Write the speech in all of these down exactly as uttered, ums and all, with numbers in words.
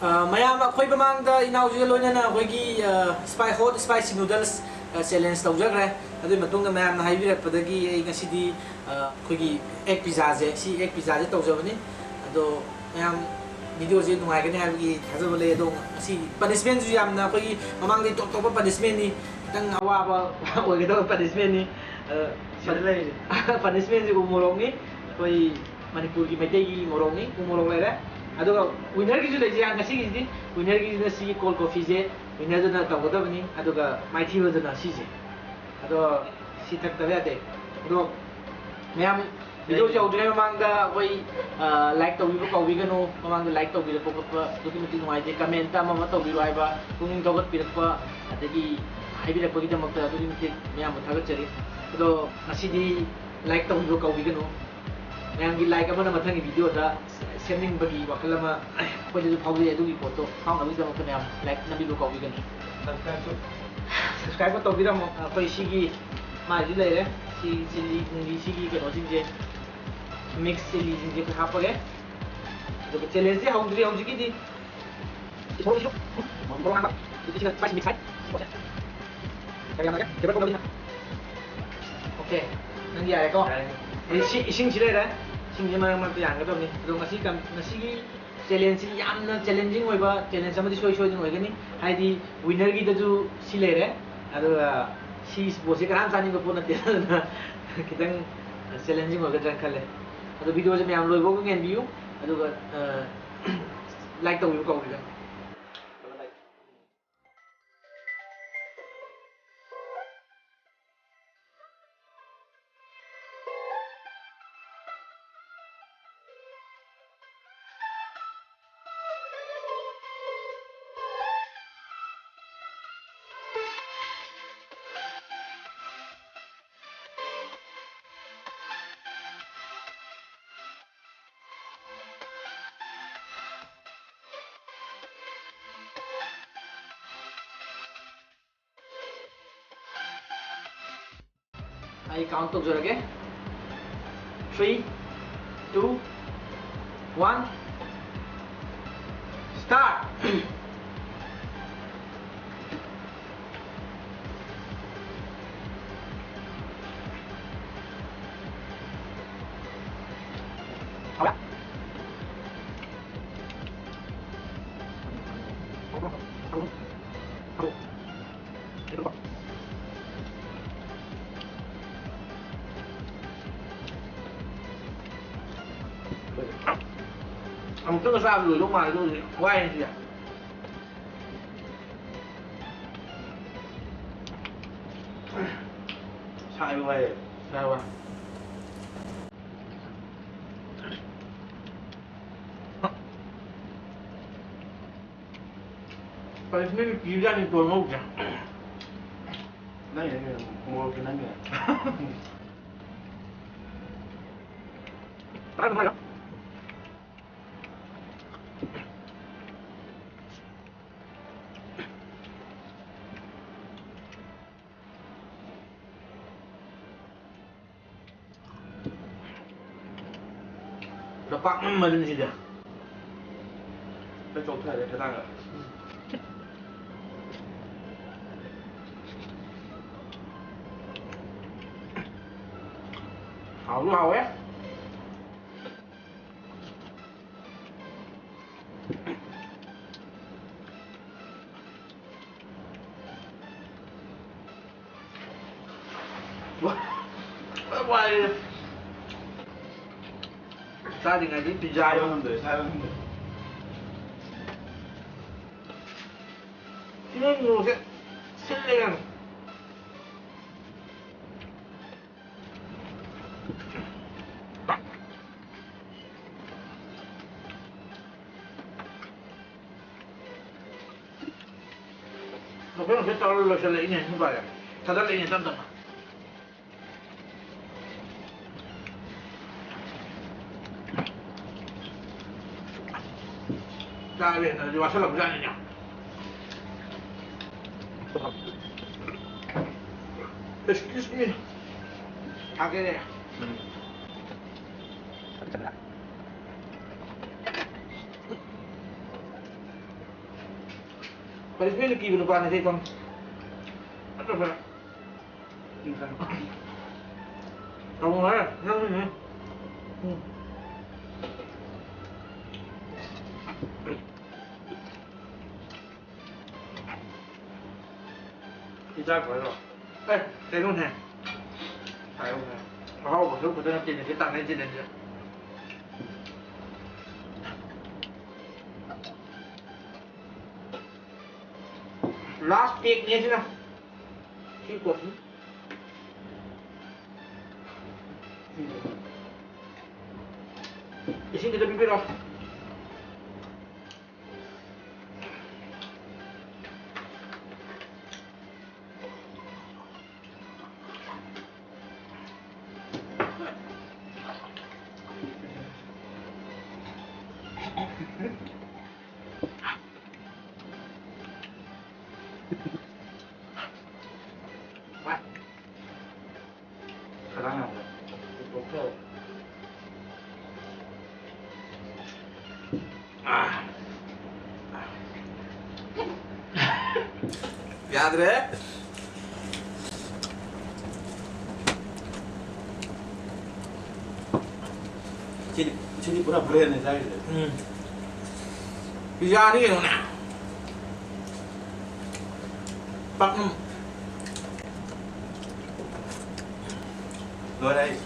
ꯑ, ꯃꯌꯥꯝ, ꯑꯩꯈꯣꯏ ꯃꯃꯥꯡꯗ ꯏꯅꯥꯎꯁꯤꯒ ꯂꯣꯏꯅꯅ ꯑꯩꯈꯣꯏꯒꯤ, ꯑ, ꯁ꯭ꯄꯥꯏ-, ꯍꯣꯠ ꯁ꯭ꯄꯥꯏꯁꯤ ꯅꯨꯗꯜꯁ, ꯑ, ꯆꯦꯂꯦꯟꯖ ꯇꯧꯖꯈ꯭ꯔꯦ꯫ ꯑꯗꯨꯒꯤ ꯃꯇꯨꯡꯗ ꯃꯌꯥꯝꯅ ꯍꯥꯏꯕꯤꯔꯛꯄꯗꯒꯤ ꯑꯩ ꯉꯁꯤꯗꯤ, ꯑ, ꯑꯩꯈꯣꯏꯒꯤ ꯑꯦꯛ ꯄꯤꯖꯥꯁꯦ, ꯁꯤ ꯑꯦꯛ ꯄꯤꯖꯥꯁꯦ ꯇꯧꯖꯕꯅꯤ꯫ ꯑꯗꯣ ꯃꯌꯥꯝ ꯚꯤꯗꯤꯑꯣꯁꯦ ꯅꯨꯡꯉꯥꯏꯒꯅꯤ ꯍꯥꯏꯕꯒꯤ ꯊꯥꯖꯕ ꯂꯩ꯫ ꯑꯗꯣ ꯉꯁꯤ ꯄꯅꯤꯁꯃꯦꯟꯁꯨ ꯌꯥꯝꯅ ꯑꯩꯈꯣꯏꯒꯤ ꯃꯃꯥꯡꯗꯒꯤ ꯇꯣꯞ ꯇꯣꯞꯄ ꯄꯅꯤꯁꯃꯦꯟꯅꯤ, ꯈꯤꯇꯪ ꯑꯋꯥꯕ ꯑꯣꯏꯒꯗꯕ ꯄꯅꯤꯁꯃꯦꯟꯅꯤ꯫ ꯑ, ꯁꯤꯗ ꯂꯩꯔꯤꯁꯦ꯫ ꯄꯅꯤꯁꯃꯦꯟꯁꯦ ꯎ ꯃꯣꯔꯣꯛꯅꯤ꯫ ꯑꯩꯈꯣꯏ ꯃꯅꯤꯄꯨꯔꯒꯤ ꯃꯩꯇꯩꯒꯤ ꯃꯣꯔꯣꯛꯅꯤ, ꯎ ꯃꯣꯔꯣꯛ ꯂꯩꯔꯦ꯫ ꯑꯗꯨꯒ ꯋꯤꯟꯅꯔꯒꯤꯁꯨ ꯂꯩꯖꯩ ꯉꯁꯤꯒꯤꯁꯤꯗꯤ꯫ ꯋꯤꯟꯅꯔꯒꯤꯁꯤꯅ ꯁꯤꯒꯤ ꯀꯣꯜ ꯀꯣꯐꯤꯁꯦ ꯋꯤꯟꯅꯔꯗꯨꯅ ꯇꯧꯒꯗꯕꯅꯤ, ꯑꯗꯨꯒ ꯃꯥꯏꯊꯤꯕꯗꯨꯅ ꯁꯤꯁꯦ꯫ ꯑꯗꯣ ꯁꯤ ꯊꯛꯇꯕ ꯌꯥꯗꯦ꯫ ꯑꯗꯣ ꯃꯌꯥꯝ ꯚꯤꯗꯤꯑꯣꯁꯦ ꯍꯧꯗ꯭ꯔꯤꯉꯩ ꯃꯃꯥꯡꯗ ꯑꯩꯈꯣꯏ, ꯑ, ꯂꯥꯏꯛ ꯇꯧꯕꯤꯕ ꯀꯥꯎꯕꯤꯒꯅꯨ꯫ ꯃꯃꯥꯡꯗ ꯂꯥꯏꯛ ꯇꯧꯕꯤꯔꯛꯄ ꯈꯣꯠꯄ ꯑꯗꯨꯛꯀꯤ ꯃꯇꯤꯛ ꯅꯨꯡꯉꯥꯏꯖꯩ꯫ ꯀꯃꯦꯟꯇ ꯑꯃ ꯑꯃ ꯇꯧꯕꯤꯔꯣ ꯍꯥꯏꯕ, ꯄꯨꯛꯅꯤꯡ ꯊꯧꯒꯠꯄꯤꯔꯛꯄ, ꯑꯗꯒꯤ ꯍꯥꯏꯕꯤꯔꯛꯄꯒꯤꯗꯃꯛꯇ ꯑꯗꯨꯛꯀꯤ ꯃꯇꯤꯛ ꯃꯌꯥꯝꯕꯨ ꯊꯥꯒꯠꯆꯔꯤ꯫ ꯑꯗꯣ ꯉꯁꯤꯗꯤ ꯂꯥꯏꯛ ꯇꯧꯕꯤꯕ ꯀꯥꯎꯕꯤꯒꯅꯨ꯫ ꯃꯌꯥꯝꯒꯤ ꯂꯥꯏꯛ ꯑꯃꯅ ꯃꯊꯪꯒꯤ ꯚꯤꯗꯤꯑꯣꯗ ꯁꯦꯝꯅꯤꯡꯕꯒꯤ ꯋꯥꯈꯜ ꯑꯃ ꯑꯩꯈꯣꯏꯗꯁꯨ ꯐꯥꯎꯖꯩ꯫ ꯑꯗꯨꯒꯤ ꯄꯣꯠꯇꯣ ꯐꯥꯎꯅꯕꯒꯤꯗꯃꯛꯇ ꯃꯌꯥꯝ ꯂꯥꯏꯛ ꯅꯝꯕꯤꯕ ꯀꯥꯎꯕꯤꯒꯅꯨ꯫ ꯁꯕꯁꯀ꯭ꯔꯥꯏꯕꯁꯨ꯫ ꯁꯕꯁꯀ꯭ꯔꯥꯏꯕ ꯇꯧꯕꯤꯔꯝꯃꯣ꯫ ꯑꯩꯈꯣꯏ ꯁꯤꯒꯤ ꯃꯥꯏꯁꯤ ꯂꯩꯔꯦ꯫ ꯁꯤ ꯆꯤꯂꯤ ꯅꯨꯡꯂꯤ ꯁꯤꯒꯤ ꯀꯩꯅꯣꯁꯤꯡꯁꯦ, ꯃꯤꯛꯁ ꯆꯤꯂꯤꯁꯤꯡꯁꯦ ꯑꯩꯈꯣꯏ ꯍꯥꯞꯄꯒꯦ꯫ ꯑꯗꯨꯒ ꯆꯦꯂꯦꯟꯖꯇꯤ ꯍꯧꯗ꯭ꯔꯤ ꯍꯧꯖꯤꯛꯀꯤꯗꯤ꯫ ꯃꯣꯔꯣꯛꯁꯨ, ꯃꯣꯔꯣꯛ ꯉꯥꯡꯕ꯫ ꯑꯗꯨꯗꯤ ꯁꯤꯅ ꯁ꯭ꯄꯥꯏꯁꯤ ꯃꯤꯛꯁ ꯍꯥꯏ꯫ ꯀꯌꯥꯝ ꯌꯥꯝꯅꯒꯦ? ꯇꯦꯕꯜ ꯄꯨꯝꯅꯃꯛꯀꯤ꯫ ꯑꯣꯀꯦ, ꯅꯪ ꯌꯥꯔꯦꯀꯣ? ꯌꯥꯔꯦ꯫ ꯑꯗꯩ ꯁꯤ ꯏꯁꯤꯡꯁꯤ ꯂꯩꯔꯦ꯫ ꯏꯁꯤꯡꯁꯤ ꯃꯔꯛ ꯃꯔꯛꯇ ꯌꯥꯟꯒꯗꯕꯅꯤ꯫ ꯑꯗꯣ ꯉꯁꯤ ꯀꯝ-, ꯉꯁꯤꯒꯤ ꯆꯦꯂꯦꯟꯖꯁꯤ ꯌꯥꯝꯅ ꯆꯦꯂꯦꯟꯖꯤꯡ ꯑꯣꯏꯕ ꯆꯦꯂꯦꯟꯖ ꯑꯃꯗꯤ ꯁꯣꯏ ꯁꯣꯏꯗꯅ ꯑꯣꯏꯒꯅꯤ꯫ ꯍꯥꯏꯗꯤ ꯋꯤꯟꯅꯔꯒꯤꯗꯁꯨ ꯁꯤ ꯂꯩꯔꯦ, ꯑꯗꯨꯒ ꯁꯤ ꯄꯣꯠꯁꯤ ꯀꯅꯥꯝ ꯆꯥꯅꯤꯡꯕ ꯄꯣꯠ ꯅꯠꯇꯦ꯫ ꯑꯗꯨꯅ ꯈꯤꯇꯪ ꯆꯦꯂꯦꯟꯖꯤꯡ ꯑꯣꯏꯒꯗ꯭ꯔꯥꯅ ꯈꯜꯂꯦ꯫ ꯑꯗꯣ ꯚꯤꯗꯤꯑꯣꯁꯦ ꯃꯌꯥꯝ ꯂꯣꯏꯐꯥꯎ ꯌꯦꯡꯕꯤꯌꯨ, ꯑꯗꯨꯒ, ꯑ, ꯂꯥꯏꯛ ꯇꯧꯕꯤꯕ ꯀꯥꯎꯕꯤꯒꯅꯨ꯫ ꯑꯩ ꯀꯥꯎꯟ ꯇꯧꯖꯔꯒꯦ꯫ Three, two, one. ꯇꯥ꯫ ꯑꯃꯨꯛꯇꯪꯒ ꯆꯥꯕ ꯂꯣꯏꯗꯧ ꯃꯥꯜꯂꯦ, ꯑꯗꯨꯕꯨꯗꯤ ꯋꯥꯏꯅꯦ ꯁꯤꯗꯤ꯫ ꯁꯥꯏ ꯋꯥꯏ꯫ ꯁꯥꯏ ꯋꯥꯏ꯫ ꯄꯅꯤꯁꯃꯦꯟ ꯄꯤꯕꯖꯥꯠꯅꯤ ꯇꯣ ꯑꯉꯧꯕꯁꯦ꯫ ꯅꯪꯒꯤꯅꯦ ꯀꯩꯅꯣ, ꯃꯣꯔꯣꯛꯀꯤ ꯅꯪꯒꯤꯅꯦ꯫ ꯂꯨꯄꯥ ꯑꯃ ꯃꯔꯤꯟꯁꯤꯗꯤ꯫ ꯈꯔ ꯆꯣꯛꯊꯔꯦ ꯈꯗꯥꯡꯒ꯫ ꯍꯥꯎꯁꯨ ꯍꯥꯎꯋꯦ꯫ ꯋꯥ-, ꯋꯥꯏꯌꯦ꯫ ꯆꯥꯔꯤꯉꯩꯗꯤ ꯄꯤꯖꯥ ꯍꯥꯏꯕ ꯉꯝꯗ꯭ꯔꯦ, ꯆꯥꯕ ꯉꯝꯗ꯭ꯔꯦ꯫ ꯁꯤꯅ ꯃꯣꯔꯣꯛꯁꯦ ꯁꯤꯜꯂꯦ ꯌꯥꯝ꯫ ꯅꯈꯣꯏ ꯅꯈꯣꯏ ꯇꯧꯔ ꯂꯣꯏꯁꯤꯜꯂꯛꯏꯅꯦ, ꯅꯨꯄꯥꯁꯦ꯫ ꯊꯥꯗꯠꯂꯛꯏꯅꯦ ꯇꯞ ꯇꯞꯅ꯫ ꯆꯥꯔꯦꯅ ꯑꯗꯨꯗꯤ ꯋꯥꯁꯜꯂꯛꯄꯖꯥꯠꯅꯤꯅꯦ꯫ Excuse me. ꯊꯥꯀꯦꯅꯦ꯫ ꯎꯝ꯫ ꯀꯔꯤꯁꯨ ꯅꯨꯄꯤꯕꯨ ꯅꯨꯄꯥꯅ ꯏꯁꯩ ꯈꯪ ꯅꯠꯇ꯭ꯔ ꯐꯔꯦ꯫ ꯇꯥꯃꯣ ꯍꯥꯏꯔꯦ, ꯅꯪꯅꯤꯅꯦ꯫ ꯎꯝ꯫ ꯍꯤꯗꯥꯛ ꯑꯣꯏꯔꯣ꯫ ꯑꯦ, ꯀꯩꯅꯣꯅꯦ꯫ ꯍꯥꯏꯔꯣꯅꯦ꯫ ꯑꯍꯥꯎꯕ ꯁꯔꯨꯛ ꯈꯛꯇ ꯅꯠꯇꯦꯅꯦ ꯁꯤ ꯇꯥꯟꯅꯩꯁꯤꯅꯦ ꯁꯤꯗ꯫ Last packꯅꯦ ꯁꯤꯅ꯫ ꯁꯤ ꯀꯣꯐꯤ꯫ ꯏꯁꯤꯡ ꯈꯤꯇ ꯄꯤꯕꯤꯔꯣ꯫ ꯌꯥꯗ꯭ꯔꯦ꯫ ꯁꯤꯗꯤ, ꯁꯤꯗꯤ ꯄꯨꯔꯥ brainꯅꯦ ꯆꯥꯔꯤꯁꯦ꯫ ꯎꯝ꯫ ꯄꯤꯖꯥꯅꯤ ꯀꯩꯅꯣꯅꯦ꯫ ꯄꯥꯛꯅꯝ꯫ ꯂꯣꯏꯔꯦ ꯑꯩ꯫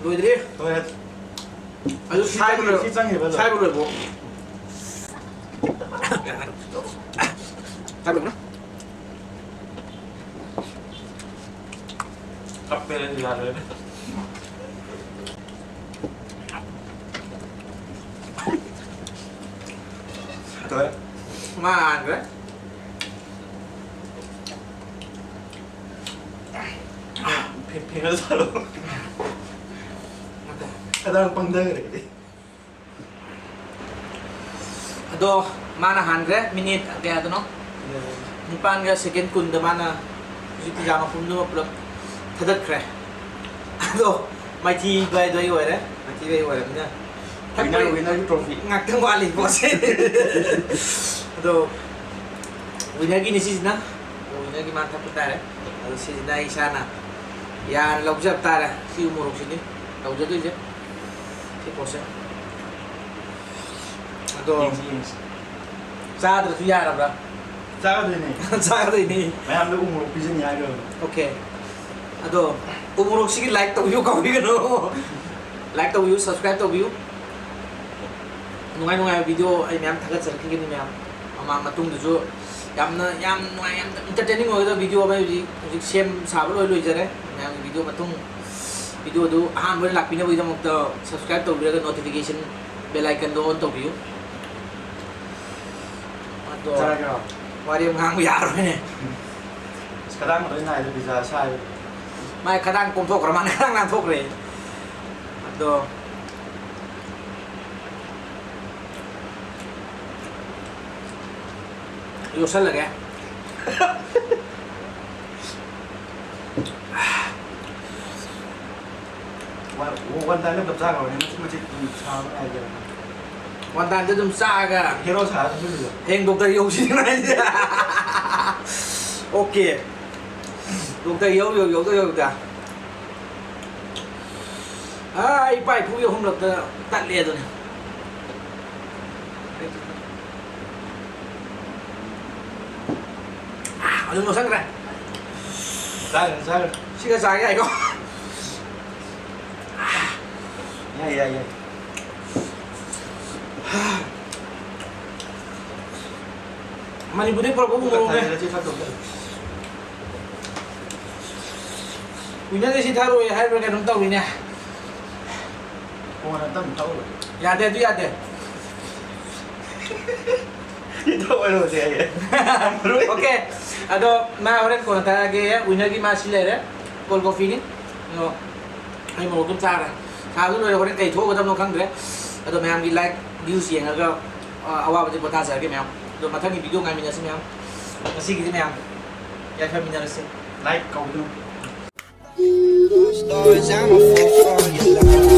ꯂꯣꯏꯗ꯭ꯔꯤ꯫ ꯂꯣꯏꯔꯦ꯫ ꯑꯗꯨ ꯁꯤ ꯁꯥꯏꯕ ꯆꯪꯉꯤ-, ꯂꯣꯏ-, ꯁꯤ ꯆꯪꯉꯤꯕ ꯂꯣꯏ꯫ ꯁꯥꯏꯕ ꯂꯣꯏꯕꯣ꯫ ꯁꯥꯏꯕ ꯂꯣꯏꯕꯣ꯫ ꯀꯞꯄꯦ ꯑꯩꯗꯤ ꯌꯥꯗ꯭ꯔꯦꯅꯦ꯫ ꯇꯧꯔꯦ꯫ ꯃꯥ ꯍꯥꯟꯈ꯭ꯔꯦ꯫ ꯐꯦ-, ꯐꯦꯡꯉ ꯆꯥꯔꯣ꯫ ꯈꯗꯥꯡ ꯄꯪꯊꯈ꯭ꯔꯦ ꯑꯩꯗꯤ꯫ ꯑꯗꯣ ꯃꯥꯅ ꯍꯥꯟꯈ꯭ꯔꯦ, ꯃꯤꯅꯤꯠ ꯀꯌꯥꯗꯅꯣ? ꯅꯤꯄꯥꯟꯒ ꯁꯦꯀꯦꯟ ꯀꯨꯟꯗ ꯃꯥꯅ ꯍꯧꯖꯤꯛ ꯄꯤꯖꯥ ꯃꯄꯨꯝꯗꯨꯃ ꯄꯨꯂꯞ ꯊꯥꯗꯠꯈ꯭ꯔꯦ꯫ ꯑꯗꯣ ꯃꯥꯏꯊꯤꯕ ꯍꯥꯏꯗꯣ ꯑꯩ ꯑꯣꯏꯔꯦ, ꯃꯥꯏꯊꯤꯕ ꯑꯩ ꯑꯣꯏꯔꯕꯅꯤꯅ winner, winnerꯒꯤ trophy꯫ ꯉꯥꯛꯇꯪ ꯋꯥꯠꯂꯤ ꯄꯣꯠꯁꯦ꯫ ꯑꯗꯣ Winner ꯒꯤꯅꯤ ꯁꯤꯁꯤꯅ꯫ ꯑꯗꯣ winner ꯒꯤ ꯃꯥ ꯊꯛꯄ ꯇꯥꯔꯦ꯫ ꯑꯗꯣ ꯁꯤꯁꯤꯅ ꯑꯩ ꯏꯁꯥꯅ ꯌꯥꯅ ꯂꯧꯖꯕ ꯇꯥꯔꯦ꯫ ꯁꯤ ꯎ ꯃꯣꯔꯣꯛꯁꯤꯅꯤ ꯇꯧꯖꯗꯣꯏꯁꯦ꯫ ꯁꯤ ꯄꯣꯠꯁꯦ꯫ ꯑꯗꯣ ꯌꯦꯡꯁꯤ, ꯌꯦꯡꯁꯤ꯫ ꯆꯥꯗ꯭ꯔꯁꯨ ꯌꯥꯔꯕ꯭ꯔꯥ? ꯆꯥꯒꯗꯣꯏꯅꯦ꯫ ꯆꯥꯒꯗꯣꯏꯅꯤ꯫ ꯃꯌꯥꯝꯗ ꯎ ꯃꯣꯔꯣꯛ ꯄꯤꯖꯅꯤ ꯍꯥꯏꯈ꯭ꯔꯕꯅꯦ꯫ Okay꯫ ꯑꯗꯣ ꯎ ꯃꯣꯔꯣꯛꯁꯤꯒꯤ like ꯇꯧꯕꯤꯌꯨ ꯀꯥꯎꯕꯤꯒꯅꯨ꯫ Like ꯇꯧꯕꯤꯌꯨ, subscribe ꯇꯧꯕꯤꯌꯨ꯫ ꯅꯨꯡꯉꯥꯏ ꯅꯨꯡꯉꯥꯏꯕ video ꯑꯩ ꯃꯌꯥꯝ ꯊꯥꯒꯠꯆꯔꯛꯈꯤꯒꯅꯤ ꯃꯌꯥꯝ꯫ ꯃꯃꯥꯡ ꯃꯇꯨꯡꯗꯁꯨ ꯌꯥꯝꯅ, ꯌꯥꯝ ꯅꯨꯡꯉꯥꯏ, ꯌꯥꯝ entertaining ꯑꯣꯏꯒꯗꯕ video ꯑꯃ ꯍꯧꯖꯤꯛ, ꯍꯧꯖꯤꯛ ꯁꯦꯝ ꯁꯥꯕ ꯂꯣꯏ ꯂꯣꯏꯖꯔꯦ꯫ ꯃꯌꯥꯝꯒꯤ video ꯃꯇꯨꯡ, video ꯗꯨ ꯑꯍꯥꯟꯕ ꯑꯣꯏꯅ ꯂꯥꯛꯄꯤꯅꯕꯒꯤꯗꯃꯛꯇ subscribe ꯇꯧꯕꯤꯔꯒ notification bell icon ꯗꯣ on ꯇꯧꯕꯤꯌꯨ꯫ ꯑꯗꯣ ꯆꯥꯔꯒꯦꯔꯣ? ꯋꯥꯔꯤ ꯑꯃ ꯉꯥꯡꯕ ꯌꯥꯔꯣꯏꯅꯦ꯫ ꯑꯁ, ꯈꯗꯥꯡ ꯂꯣꯏ ꯅꯥꯏꯗ pizza ꯁꯥꯏꯕ꯫ ꯃꯥꯏ ꯈꯗꯥꯡ ꯀꯣꯝꯊꯣꯛꯈ꯭ꯔ ꯃꯥꯅ ꯈꯗꯥꯡ ꯅꯥꯟꯊꯣꯛꯈ꯭ꯔꯦ꯫ ꯑꯗꯣ ꯌꯣꯠꯁꯜꯂꯒꯦ꯫ One, one time ꯗ ꯄꯨꯂꯞ ꯆꯥꯈ꯭ꯔꯕꯅꯦ, ꯃꯆꯤꯠ ꯃꯆꯤꯠ ꯑꯗꯨꯝ ꯁꯥꯕ ꯉꯥꯏꯖꯔꯦ꯫ One time ꯗ ꯑꯗꯨꯝ ꯆꯥꯔꯒ ꯍꯦꯔꯣ ꯁꯥꯔꯒ ꯆꯠꯂꯤꯗꯣ꯫ ꯍꯌꯦꯡ doctor ꯌꯧꯁꯤꯅꯤ ꯍꯥꯏꯁꯦ꯫ Okay꯫ Doctor ꯌꯧ, ꯌꯧ, ꯌꯧꯗ, ꯌꯧꯗ꯫ ꯑꯥ, ꯏꯄꯥ ꯏꯄꯨꯒꯤ ꯑꯍꯨꯝꯂꯛꯇ ꯇꯠꯂꯦ ꯑꯗꯨꯅꯤ꯫ ꯑꯥ, ꯑꯗꯨꯝ ꯂꯧꯁꯟꯈ꯭ꯔꯦ꯫ ꯆꯥꯈ꯭ꯔꯦ, ꯆꯥꯈ꯭ꯔꯦ꯫ ꯁꯤꯒ ꯆꯥꯒꯦ ꯍꯥꯏꯀꯣ꯫ ꯌꯥꯏ, ꯌꯥꯏ, ꯌꯥꯏ꯫ ꯃꯅꯤꯄꯨꯔꯗꯩ ꯄꯨꯔꯛꯄ ꯎ ꯃꯣꯔꯣꯛꯅꯦ꯫ ꯊꯥꯖꯤꯜꯂꯁꯤ ꯈꯔ ꯇꯧꯁꯜꯂꯨ꯫ Winner ꯁꯤ ꯊꯛꯑꯔꯣꯏ ꯍꯥꯏꯕ꯭ꯔꯥ ꯀꯩꯅꯣꯝ ꯇꯧꯔꯤꯅꯦ꯫ ꯀꯣꯟꯅ ꯇꯞꯅ ꯊꯛꯎꯔꯣ꯫ ꯌꯥꯗꯦ, ꯑꯗꯨ ꯌꯥꯗꯦ꯫ ꯁꯤ ꯊꯛꯑꯣꯏꯔꯣꯁꯦ ꯍꯥꯏꯌꯦ꯫ Okay꯫ ꯑꯗꯣ ꯃꯥ ꯍꯣꯔꯦꯟ ꯀꯣꯟꯅ ꯊꯛꯑꯒꯦ꯫ Winner ꯒꯤ ꯃꯥ ꯁꯤ ꯂꯩꯔꯦ꯫ Cold coffee ꯅꯤ꯫ ꯑꯗꯣ ꯑꯩ ꯃꯣꯔꯣꯛ ꯑꯗꯨꯝ ꯆꯥꯔꯦ꯫ ꯁꯥꯕꯗ ꯂꯣꯏꯔꯦ꯫ ꯍꯣꯔꯦꯟ ꯀꯩ ꯊꯣꯛꯑꯒꯗꯕꯅꯣ ꯈꯪꯗ꯭ꯔꯦ꯫ ꯑꯗꯣ ꯃꯌꯥꯝꯒꯤ like, views ꯌꯦꯡꯉꯒ, ꯑ, ꯑꯋꯥꯕꯗꯤ ꯄꯣꯊꯥꯖꯔꯒꯦ ꯃꯌꯥꯝ꯫ ꯑꯗꯣ ꯃꯊꯪꯒꯤ video ꯉꯥꯏꯃꯤꯟꯅꯁꯤ ꯃꯌꯥꯝ꯫ ꯉꯁꯤꯒꯤꯗꯤ ꯃꯌꯥꯝ ꯌꯥꯏꯐꯃꯤꯟꯅꯔꯁꯤ꯫ Like ꯀꯧꯕꯗꯨ꯫ Stars, I'm a fool for your love.